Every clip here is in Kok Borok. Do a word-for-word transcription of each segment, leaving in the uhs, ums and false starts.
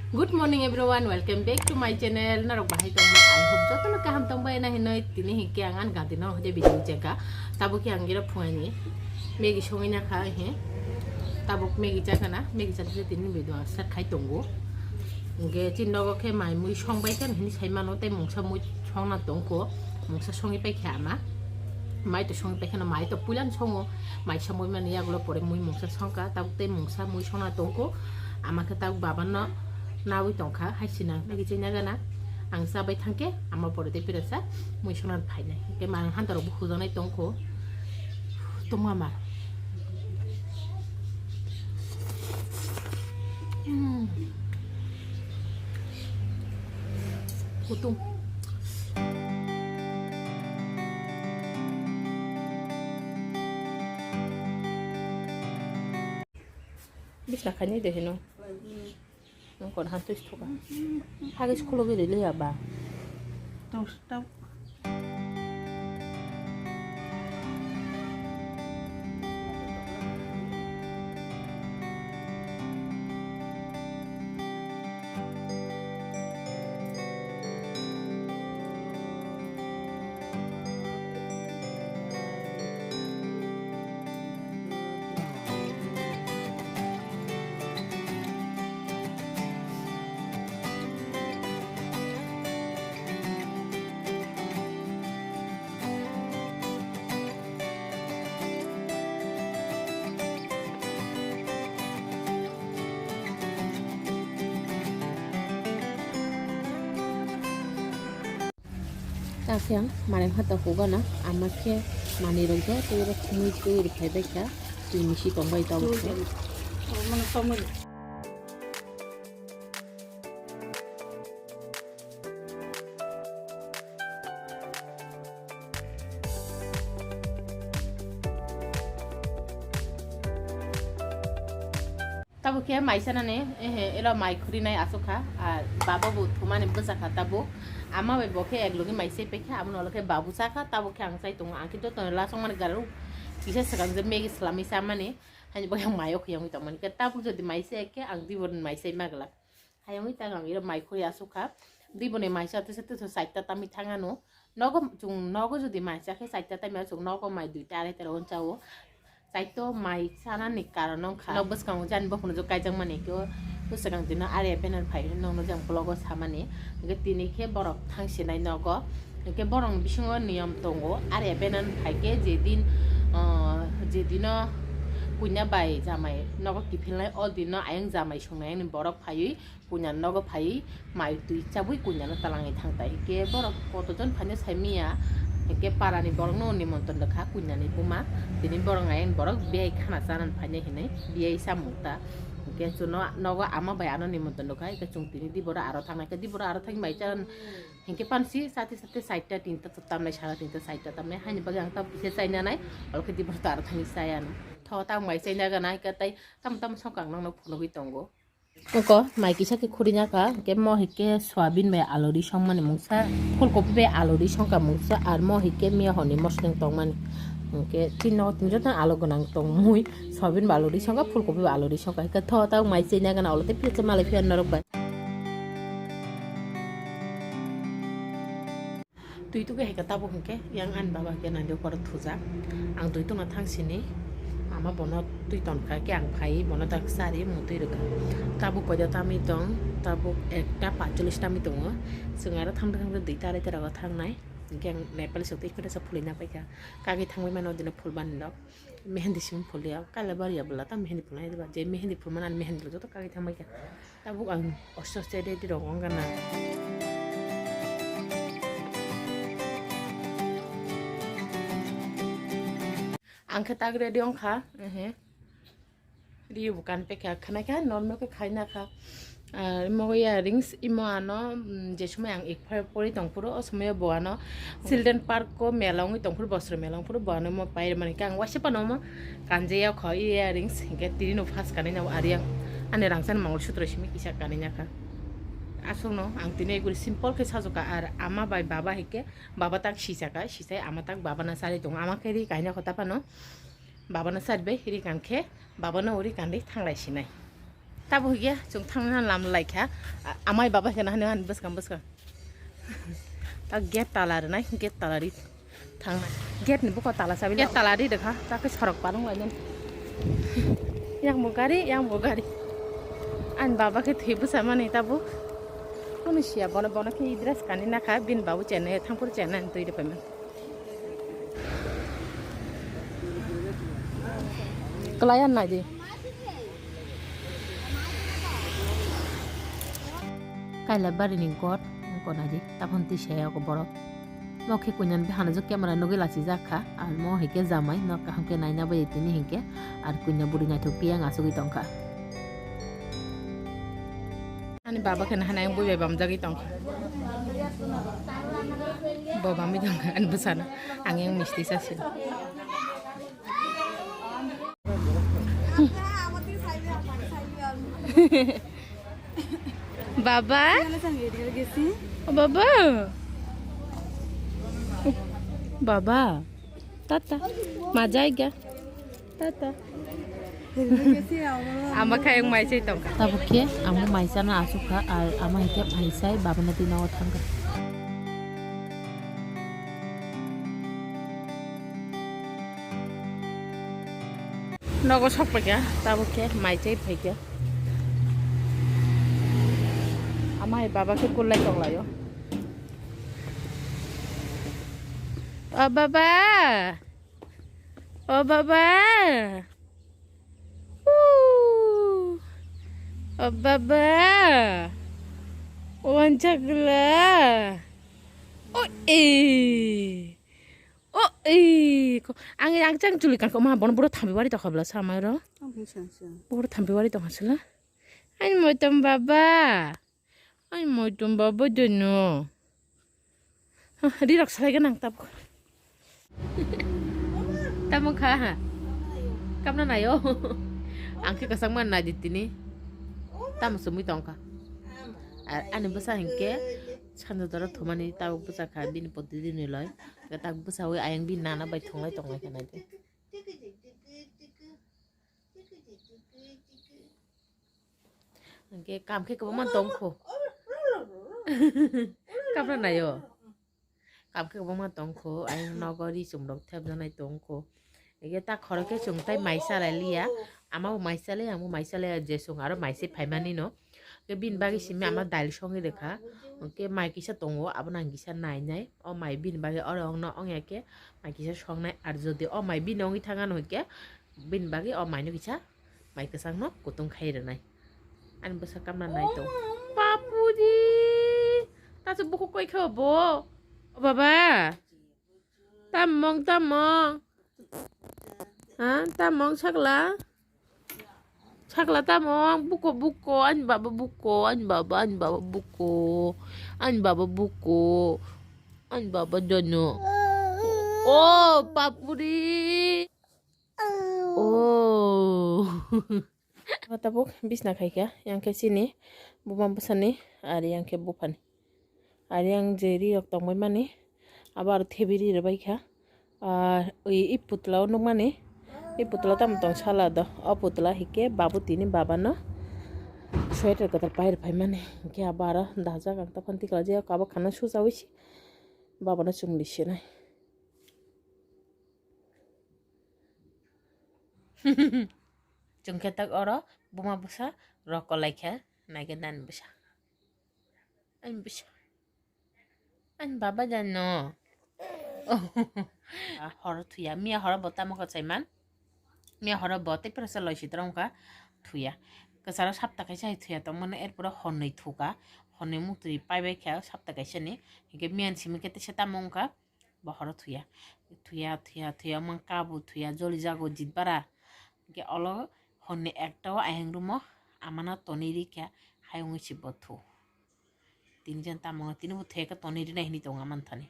Good morning everyone, welcome back to my channel. Norok bahai tongma, I hope jotono kaham tongbai na hinoi. Tini hinkhe ang an gadi no hode video cheka. Tabo khe ang gira phuaini Maggi songwi na kha he. Tabo Maggi chakana, Maggi chakhe tini video ang start khai tongo. Hinkhe chini nogo khe mai mui songbai khe hini sai mano tei mungsa mui songna tongkho. Mungsa songwi pai khe ama. Mai to songwi pai kheno mai to puilan songo. Mai songwi mani yagulo pore mui mungsa songka, tabuk tei mungsa mui songna tongkho. Ama khe tabuk baba no nawi tongkha, hai sinang nagi chai nagana. Ang chabai thangkhe ama pore tei pirasa mui songna phainai. Hinkhe mang handarok bo hujaknai tongkho. Tongma ma. Hmm. Kutung. Bisna khainai de hino. Nang kon han twi thoka. Hagis khulugwi rili ya ba. Tong tong. Takhe ang manwi hata hukgana, ama khe manwi rok joto oro khumui twi rwphai bai kha, twi misi tong bai tongo. Tabuk khe mai sanani, ehe, elo mai khurinai aswk kha, ar baba bo thumani bwsa kha tabuk. Ama bai bo khe ek logi mai sai paikha, abono ulo khe babu cha kha, tabuk khe ang chai tongo. Ang khe jotono last wngmani garo kisa swkang je Maggi swlamwi chamani, haini bagwi ang mai o khe wngwi tongmani. Khe tabuk jodi mai sai khe ang diborni mai sai ma glak. Hayungwi ta ang iro mai khuri aswk kha. Diboni mai sa tesa tesa saita tamwi thangano. Nogo chwng nogo jodi mai cha khe saita tamya chwng nogo mai duita arai ta rw chao. Saito mai chanani karon wngkha. Nok bwskango jani bokhorno jok kaijakmani khe o bwswkang dino area banner phai hwnwi nokno jang vlog o samani. Hwnkhe tini khe borok thangsinai nogo. Hwnkhe borokni bisingo niyom tongo. Area banner phai khe jedin, ah, jedino kuina bai jamai nogo kiphilnai o dino ayang jamai songnai borok phaiwi kuinani nogo phaiwi mai twi chabwi kuinano talangwi thang tai. Hwnkhe borok kotojon phaino saimanya, hwnkhe parani borokno nimontron rwkha kuinani buma. Tini borok ayang borok biyai khana chanani phainai hinwi biyai samung ta. Hwnkhe chwngno nogo ama bai ano nimontron rwkha, hwnkhe chwng tini diboro aro thangnai khe diboro aro thangwi mai cha. Hwnkhe pansi sati sati saita tinta tamnai, sara tinta saita tamnai, haini bagwi ang tamo kisa chainanai, oro khe diboro aro thangwi chayano. Tho tamo mai chaina gana hwnkhe tei tamo tamo sokang nokno phunugwi tongo. Oko mai kisa khe khurina kha, hwnkhe mo hwnkhe soyabin bai alu ri songmani mungsa, phulkopi bai alu ri songkha mungsa, ar mo hwnkhe miya honni mosodeng tongmani. Hwnkhe tini nogo tini joto alu gwnang tongmui, soyabin bai alu ri songkha, phulkopi bai alu ri songkha. Hwnkhe tho tamo mai chaina gana olo tei philsa malai phiya norok bai. Twi tugwi hai khe tabuk hwnkhe yang ani baba hwnkhe nandi o borok thujak. Ang twi tongna thang sini ama bono twi ton kha khe ang phai bono tak chari mung twi rwkha. Tabuk koida tamwi tong, tabuk ekta paancholish tamwi tongo. Chwng aro thamta thamta duita arai ta rogo thangnai. Hwnkhe ang Nepali sok twi phano sa phulwi na paikha. Kagwi thangwi mano dino phulbani rok. Mehendi simi phulya, kaila bariya bwla ta mehendi phulnai diba. Je mehendi phulmani ani mehendi rok joto kagwi thangbai kha. Tabuk ang oste oste ready rok wng gana. Ang khe tak ready wng kha, ehe. Riyo bo kan pekha, khana kha normal khe khaina kha. Ar imo earrings imo ano, mm, je somoi ang ek pore tong phuru, o somoi bo ano Children Park o mela wngwi tong phuru, bosor mela wng phuru bo ano mo pai rwmani khe ang waisa phano omo kanjaya kho earrings, hinkhe tini no first kanina o ari ang ani rangchak Mangol Sutro simi kisa kanina kha. Aswk no ang tini guri simple khe sajokha, ar ama bai baba hinkhe baba tak sijak kha, sijai ama tak baba no chari tongo, ama khe ri kaina kho ta phano baba no chari bai ri kan khe baba no ri kan ri thanglai sinai. Tabuk hwnkhe chwng thangna lam laikha. A-, amai baba khe nahani hani bwskang bwskang. Ta gate tala rwnai, gate tala ri thangnai. Gate ni buko tala chabi gate tala ri rwkha. Ta khe sorok palung lainani. Yang bo gari, yang bo gari. Ani baba khe thwi bwsa mani tabuk. Kunu siya bono, bono khe i dress kani nakha, bini babu chenai, thangphuru chenai twi rwphaimani. Kwlaiya naidi. Kaila barini got, wngkha naidi, taphon twi saya borok. Mo khe kuinani bihanajo camera nugwi lachijak kha, ar mo hai khe jamai no kaham khe naina bai tini hinkhe, ar kuina bwrwi naithok phiya ang achugwi tongkha. Ani baba khe nahani ayang bui bai bamjagwi tongkha. Bo bamwi tongkha ani bwsano. Ang yang misti sasi. Baba? O baba? Baba? Tata. Majaiga. Tata. Ama khe ang mai chai tongkha. Tabuk khe ang bo mai chana achukha, ar ama hai khe mai chai babana twi nogo thangkha. Nogo sok paikha, tabuk khe mai chai phaikha. Ama hai baba khe kulai tonglaio. O baba! O baba! Ooh. O baba! O anchakla! O e! O e! Ko, ang, ang chang chuli kan ko ma bon boro thambi wari tokha bla samai ro. Ang hung sang sang. Boro thambi wari tokha sula. Ai moitom baba. Ai moitom baba dono. Rirok salai ganang tabuk. Tamo kha ha? Kamna nayo. Ang khe kwchangma nai di tini. Tamo sumui tongkha. Ar ani bwsa hinkhe sanja doro thumani tabuk bwsa kha bini poti dini loi. Tabuk bwsawi ayang bini nana bai thunglai tonglai kha nai di. Hingke kam khe kwbangma tongkho. Kamra nayo. Kam khe kwbangma tongkho. Ayang nogo ri chumrok thepjaknai tongkho. Hingke ta khoro khe chwng tai mai chalai liya. Ama bo mai chalai, ang bo mai chalai, je chwng aro mai se phaimani no. Hingke bini bagwi simi ama dail songwi rwkha. Hingke mai kisa tongo, abono ang kisa nainai. O mai bini bagwi oro ongno ongya khe mai kisa songnai. Ar jodi o mai bini ongwi thangano hingke, bini bagwi o maino kisa mai kwchangno kutung khai rwnai. Ani bwsa kamna nai tong. Papudi! Taso bukhuk koi khe bo? O baba! Tamong, tamong! Ha? Tamong sakla? Sakla tamong, buko, buko, ani baba buko, ani baba, ani baba buko, ani baba buko, ani baba dono. Oh, papudi. Oh. Tabuk bisna khaikha, yang khe chini buma bwsani, ar yang khe buphani. Ar yang je ri rok tongbai mani, abo aro thebi ri rwbai kha. Ah, i, i putla o nukmani, i putla tamo tong sala do. O putla hike babu tini baba no sweater kwtal pai rwphai mani. Hingke abo aro dajak ang tokhan tikla je kabo khana sujawi si baba no chumli sinai. Chwng khe tak oro buma bwsa rok kolai kha, naikhe nani bwsa. Ani bwsa. Ani baba jani no. Horo thuya, miya horo bo tamo kwchai man. Miya horo bo tei pressure loi si trom kha thuya. Kwcharo sapta kaisa hai thuya tongmani, erpore honnwi thuka. Honnwi muktwi paibai kha sapta kaisa ni. Hingke miya ni simi khe teisa tamo wngkha. Bo horo thuya. Thuya, thuya, thuya, wngma kabu thuya, joli jago jit bara. Hingke olo honni ekta o ayang room o amano tonwi rikha, hai wngwi se bo thu. Tini jan tamo, tini bo thuya khe tonwi rinai hinwi tongo amani thani.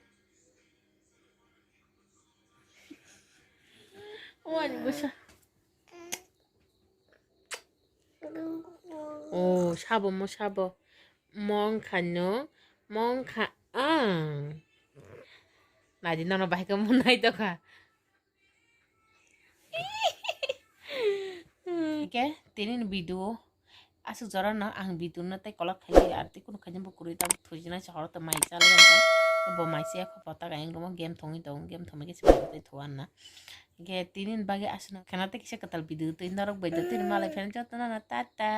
O ani bwsa. O sabo mo sabo. Mong kha no, mong kha ang. Nadi nono bahai khe mo nai tokha. Hingke tini ni video aswk jora no ang video no tei kolok khaidi, ar tei kunu khaidi bo kwrwi tabuk thwijina se horo to mai chalai ang tei bo mai se kho pota ga ang romo game thongwi tong, game thongwi khe se bo tei thwa na. Ge tini ni bagwi aswk no khena tei kisa kwtal video twi norok bai do tini malai pheno joto no tata.